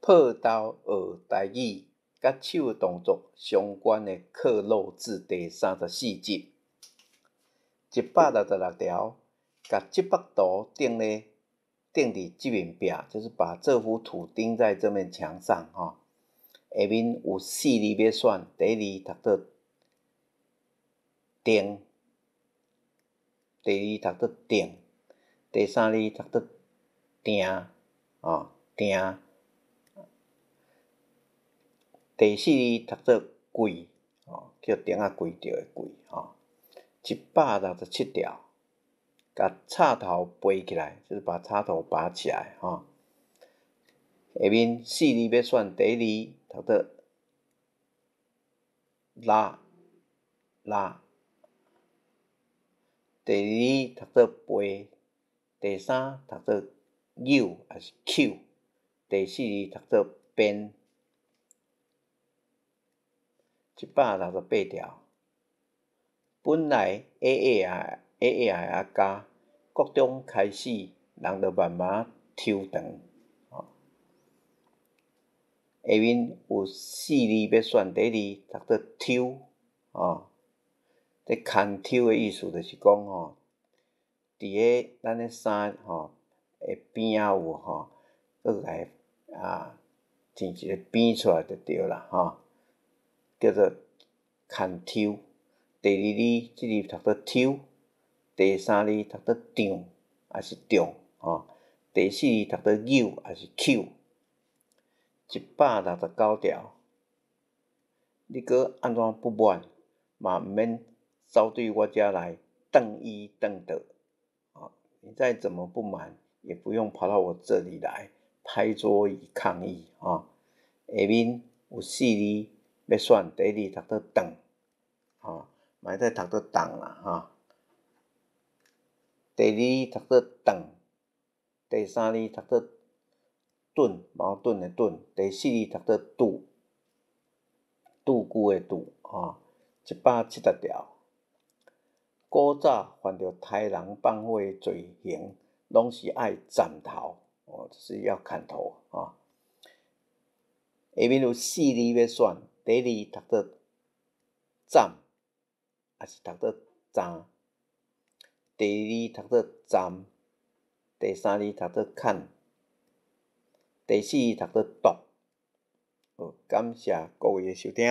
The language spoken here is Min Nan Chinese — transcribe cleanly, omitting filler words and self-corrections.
破豆學台語，佮手動作相關的課錄製第34集，166條，共這幅圖釘咧釘佇這面壁，就是把這幅圖釘在這面牆上吼。下面有四字欲選，第一字讀做定，第二字讀做定，第三字讀做定，哦定，第四字讀做櫃，哦叫釘仔櫃著的櫃吼。167條，共插頭拔起來，就是把插頭拔起來吼。下面四字欲選，第一字讀做拉拉，第二字讀做背，第三讀做扭抑是搝，第四字讀做邊。168條，本來矮矮仔矮矮仔的阿嘉，國中開始人就慢慢抽長。下面有四字欲選，第一字讀做抽，吼，這牽抽的意思就是講吼，佇个咱的衫吼的邊仔有吼，閣來啊剪一個邊出來就對啦吼，叫做牽抽。第二字，這字讀做抽，第三字讀做漲，抑是中，吼，第四字讀做扭，抑是搝。169條，你閣按怎不滿，嘛毋免走對我遮來轉伊轉桌。你再怎麼不滿，也不用跑到我這裡來拍桌椅抗議。吼，下面有四字欲選，第一字讀做斷，吼，嘛會使讀做動啦，吼。第二字讀做轉，第三字讀做盾，矛盾的盾，第四字讀做拄，拄久的拄，吼。170條，古早犯著刣人放火的罪行，攏是愛斬頭，哦，就是要砍頭，吼。下面有四字欲選，第一字讀做斬，抑是讀做斬，第二字讀做站，第三字讀做砍。第四字讀做毒。好，感謝各位的收聽。